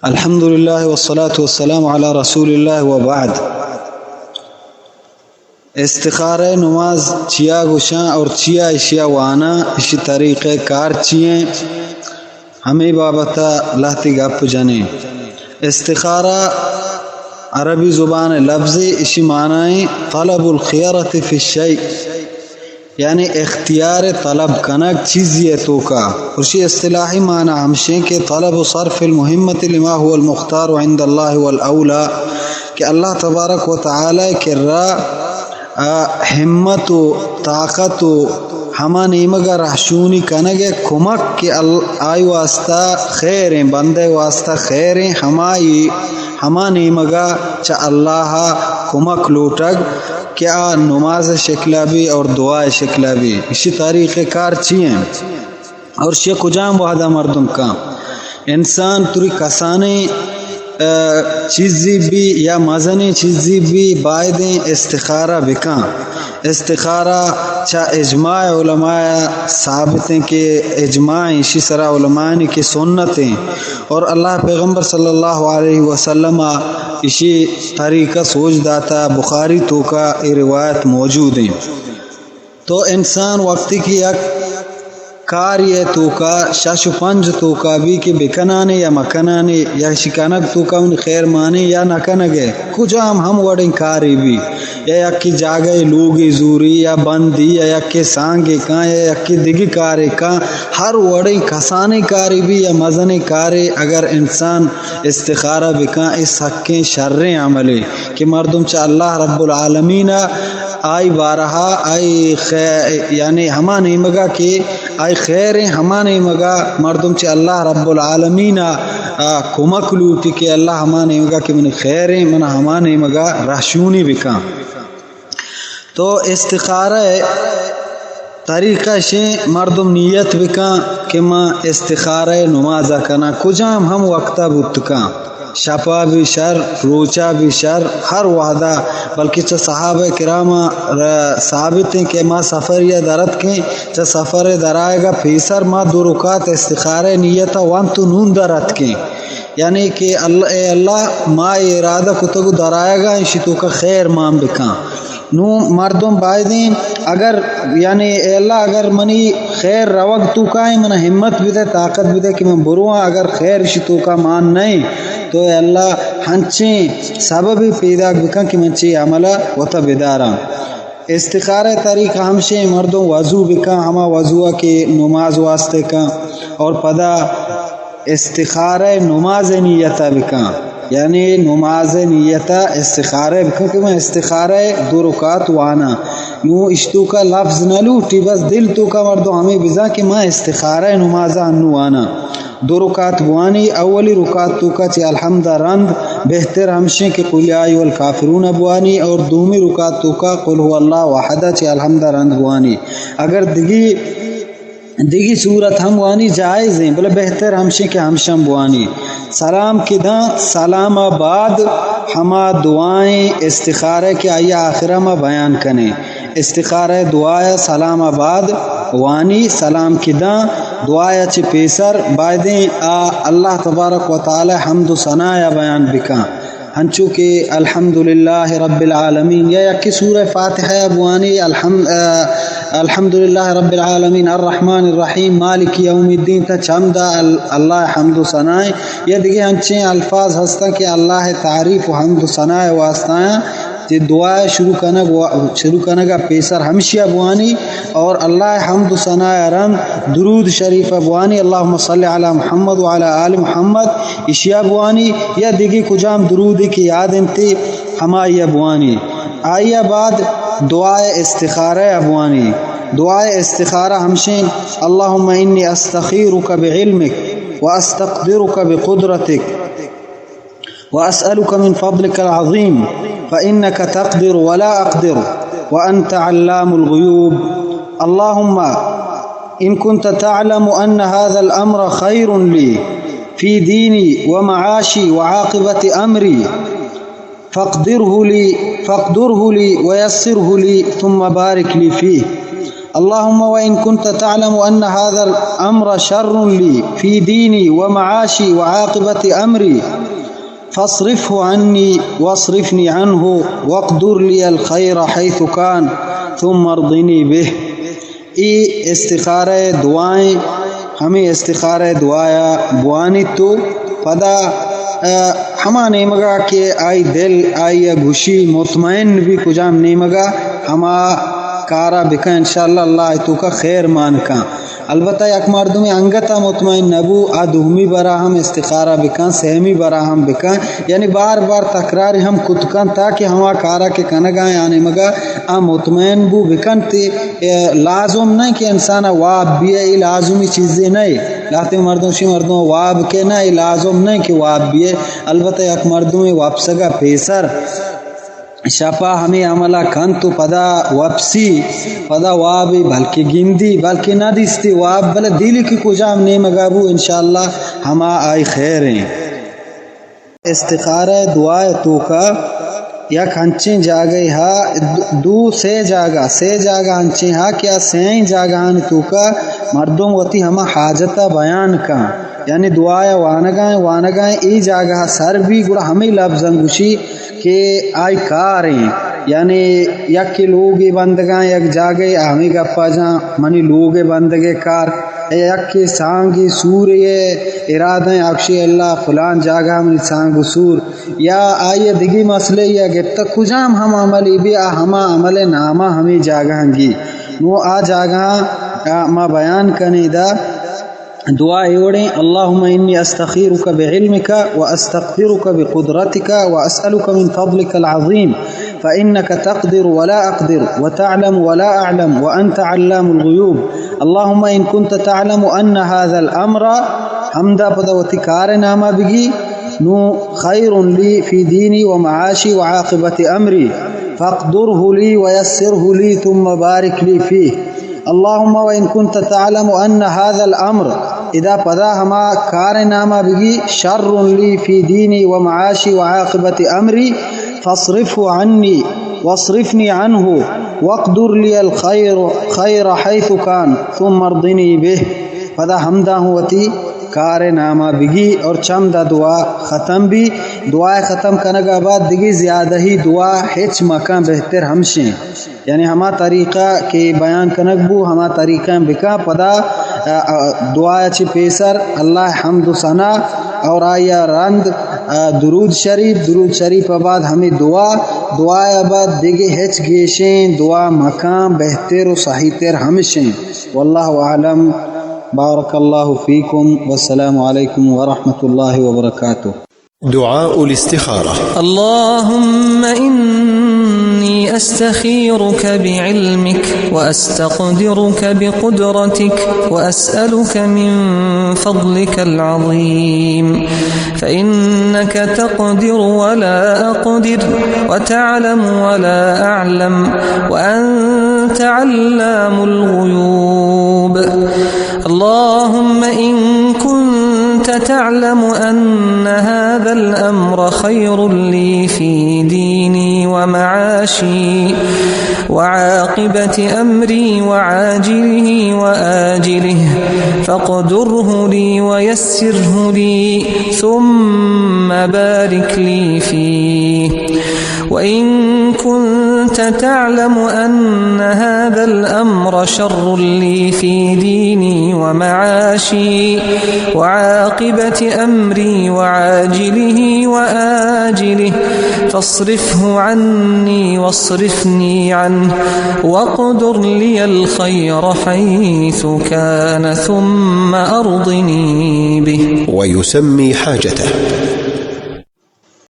الحمدللہ والصلاة والسلام علی رسول اللہ وبعد۔ استخارہ نماز چیا گوشاں اور چیا اشیا واناں، اشی طریقہ کار چی ایں، ہمے بابت ءَ لہتے گپ جنیں۔ استخارہ عربی زبان ءِ لفظے، اشی معنی ایں طلب الخیرۃ فی الشیء، یعنی اختیار طلب کنگ چیزے ءِ توکا۔ اشی اصطلاحی معنی ہمشیں کہ طلب صرف المہمۃ لما هو المختار عند اللہ والاولی، کہ اللہ تبارک و تعالی ءِ کرا آ ہمت و طاقت و ہما نیمگ ءَ رہشونی کنگ ءِ کمک کہ ال-، آئی واسطہ خیر ایں، بندہ ءِ واسطہ خیر ایں، ہمائی، ہما نیمگ ءَ چہ اللہ ءَ کمک لوٹگ کہ آ نماز ءِ شکل ءَ بی اور دعا ءِ شکل ءَ بی۔ اشی طریقہ کار چی ایں؟ اور شی کجام وہدا مردم کاں؟ انسان تری کسانیں، آ، چیزی بی یا مزنیں چیزی بی، بایدیں استخارہ بکاں۔ استخارہ چہ اجماع علماء ثابت ایں کہ اجماع ایں، اشی سرا علماء ایں کہ سنت ایں، اور اللہ پیغمبر صلی اللہ علیہ وسلم ءَ اشی طریقہ سوج داتا، بخاری توکا اے روایت موجود ایں۔ تو انسان وقتی کہ یک کاری ءِ توکا شش و پنج توکا بی کہ بکنانے یا مکنانے، یا اشی کنگ توکا منی خیر مانے یا نہ کنگ ءِ، کجام ہم وڑیں کارے بی، یا یکے جاگہے لوگے زوری یا بندی یا یکے سانگے کاں یا یکے دگہ کارے کاں، ہر وڑیں کسانیں کارے بی یا مزنیں کارے، اگر انسان استخارہ بکاں، اے سکیں شریں عملے کہ مردم چہ اللہ رب العالمین ءَ آئی بارہا، آئی خے-، یعنی ہما نیمگا کہ آئی خیر ایں، ہما نیمگا مردم چہ اللہ رب العالمین ءَ، آ، کمک لوٹی کہ اللہ ہما نیمگا کہ منی خیر ایں، من ہما نیمگا رہشونی بکاں۔ تو استخارہ ءِ طریقہ اشیں، مردم نیت بکاں کہ من استخارہ ءِ نماز ءَ کناں، کجام ہم وقت ءَ بوت کاں، شپ ءَ بی شر، روچ ءَ بی شر، ہر وہدا، بلکہ چہ صحابہ کرام ءَ ثابت ایں کہ ما سفرے ءَ در اتکیں، چہ سفر ءِ در آیگ ءَ پیسر ما دو رکعت استخارہ ءِ نیت ءَ وانت و نون در اتکیں۔ یعنی کہ اللہ، اے اللہ، ما اے ارادہ کتگ و در آیگ ءَ، اشی توکا خیر مان بکاں۔ نوں مردم بایدیں اگر، یعنی اے اللہ، اگر منی خیر روگ توکا ایں، منا ہمت بدے، طاقت بدے کہ من برواں، اگر خیر اشی توکا مان نہ ایں تو اے اللہ، ہنچیں سببے پیداک بکن کہ من چہ اے عمل ءَ وتا بداراں۔ استخارہ ءِ طریقہ ہمشیں، مردم وضو بکن، ہما وضو ءَ کہ نماز واسطے کن، اور پدا استخارہ نماز نیت ءَ بکن، یعنی نماز نیت ءَ استخارہ بکن کہ من استخارہ دو رکعت واناں۔ نوں اشی توکا لفظ نہ لوٹی، بس دل توکا مردم ہمے بزاں کہ من استخارہ نماز ءَ انوں واناں۔ دو رکعت بوانی، اولی رکعت توکا چہ الحمد ءَ رند بہتر ہمشیں کہ قل یا ایھا الکافرون بوانی، اور دومی رکعت توکا قل ھو اللہ احد چہ الحمد ءَ رند بوانی۔ اگر دگی دگی سورت ہم وانی جائز ایں، بلے بہتر ہمشیں کہ ہمشم بوانی۔ سلام کہ داں، سلام ءَ بعد ہما دعائیں استخارہ کہ آئی آخر ءَ ما بیان کنیں۔ استخارہ دعا ءَ سلام ءَ بعد وانی، سلام کہ داں، دعا ءَ چہ پیسر بایدیں آ اللہ تبارک و تعالی حمد و ثنا ءَ بیان بکاں۔ انچو کہ الحمدللہ رب العالمین یا یکے سورہ فاتحہ بوانی، الحم-، آ، الحمدللہ رب العالمین، الرحمن الرحیم، مالک یوم الدین، تا چمدا ال-، اللہ حمد و ثنائیں یا دگہ انچیں الفاظ ہستاں کہ اللہ تعریف و حمد و ثنائے واسطہ ایں۔ چہ دعا شروع کنگ و-، شروع کنگا پیسر ہمشیا بوانی۔ اور اللہ حمد و ثنا ءَ رند درود شریف ءَ بوانی، اللهم صل علی محمد وعلی آل محمد، اشیا بوانی یا دگہ کجام درودے کہ یاد انت ہمائی ءَ بوانی۔ آئی ءَ بعد دعائے استخارہ ءَ بوانی۔ دعائے استخارہ ہمشیں، اللهم انی استخیرک بعلمک واستقدرک بقدرتک وأسألك من فضلك العظيم فإنك تقدر ولا أقدر وأنت علام الغيوب. اللهم إن كنت تعلم أن هذا الأمر خير لي في ديني ومعاشي وعاقبة أمري فاقدره لي، فاقدره لي ويسره لي ثم بارك لي فيه. اللهم وإن كنت تعلم أن هذا الأمر شر لي في ديني ومعاشي وعاقبة أمري فاصرفه عني واصرفني عنه واقدر لي الخير حيث كان ثم ارضني به. اے استخارہ دعائیں، ہمیں استخارہ دعایا بوانی تو پدا، آ، ہما نیمگا کہ آئی دل آئی گوشی مطمئن بھی کجام نیمگا، ہما کارا بکن، انشاءاللہ اللہ توکا خیر مان کن. البتہ یک مردمے انگتا مطمئن نبو، آ دومی برا ہم استخارہ بکن، سیمی برا ہم بکن، یعنی بار بار تکرار ہم کت کن، تاکہ ہما کارا کہ کنگا آنے مگا آ مطمئن بو بکن تے. اے لازم نہ کہ انسان واب بیئے، اے لازمی چیزے نہ. لہتے مردم شی مردم واب کے نہ، اے لازم نہ کہ واب بیئے. البتہ یک مردم وپسگا پیسر شپا ہمے عملا کنت و پدا وپسی، پدا وابی بلکہ گندی، بلکہ نہ دیستی واب، بلے دلی کہ کجام نیمگا بو، انشاءاللہ ہما آئی خیر ہیں. استخارہ دعا توکا یک ہنچیں جاگہ ہا، دو سے جاگہ، سے جاگہ ہنچیں ہا کہ آ سئیں جاگہانی توکا مردم وتی ہما حاجتا بیان کن. یعنی دعایا وانگائیں، وانگائیں، اے جاگہ سر بی گڑا ہمیں لفظاں گوشی کہ آئی کاریں، یعنی یکے لوگے بندگاں یک جاگے، ہمیں گپا جاں منی لوگے بندگے کار، اے یکے سانگے سورے ارادہ اکشی اللہ فلان جاگہ منی سانگ و سور، یا آئی دگی مسئلے یا گپتا کجام ہم عملی بی، آ ہما عمل نامہ ہمیں جاگہ گی. نو آ جاگہ، آ، ما بیان کنے دا. دعا اے وڑیں: اللهم إني أستخيرك بعلمك وأستقدرك بقدرتك وأسألك من فضلك العظيم فإنك تقدر ولا أقدر وتعلم ولا أعلم وأنت علام الغيوب. اللهم إن كنت تعلم أن هذا الأمر، ہمدا پدا وتی کار نامہ بگی، نو خير لي في ديني ومعاشي وعاقبة أمري فاقدره لي ويسره لي ثم بارك لي فيه. اللهم وإن كنت تعلم أن هذا الأمر، ادا پدا ہما کار نامہ بگی، شر لي في ديني ومعاشي وعاقبة أمري فاصرفه عني واصرفني عنه واقدر لي الخير، خير حيث كان ثم ارضني به. پدا ہمدا ہوں وتی کار نامہ بگی اور چمدا دعا ختم بی. دعا ختم کنگا بعد دگی زیادہ ہی دعا ہچ مکان، بہتر ہمشیں. یعنی ہما طریقہ کہ بیان کنگ بو، ہما طریقہ ہم بکا. پدا، آ، آ، دعا چی پیسر اللہ حمد و ثنا اور آیا رند، آ، درود شریف، درود شریف بعد ہمیں دعا، دعا بعد دیگه ہچ گیشیں دعا مکان، بہتر و صحیح تر ہمشیں. والله أعلم. بارك الله فيكم والسلام عليكم ورحمة الله وبركاته. دعاء الاستخارة. اللهم إني أستخيرك بعلمك وأستقدرك بقدرتك وأسألك من فضلك العظيم، فإنك تقدر ولا أقدر وتعلم ولا أعلم وأنت علام الغيوب. اللهم إن كنت تعلم أن هذا الأمر خير لي في ديني ومعاشي وعاقبة أمري وعاجله وآجله، فاقدره لي ويسره لي، ثم بارك لي فيه. وإن كنت تعلم أن هذا الأمر شر لي في ديني ومعاشي وعاقبة أمري وعاجله وآجله، فاصرفه عني واصرفني عنه، واقدر لي الخير حيث كان، ثم أرضني به. ويسمي حاجته.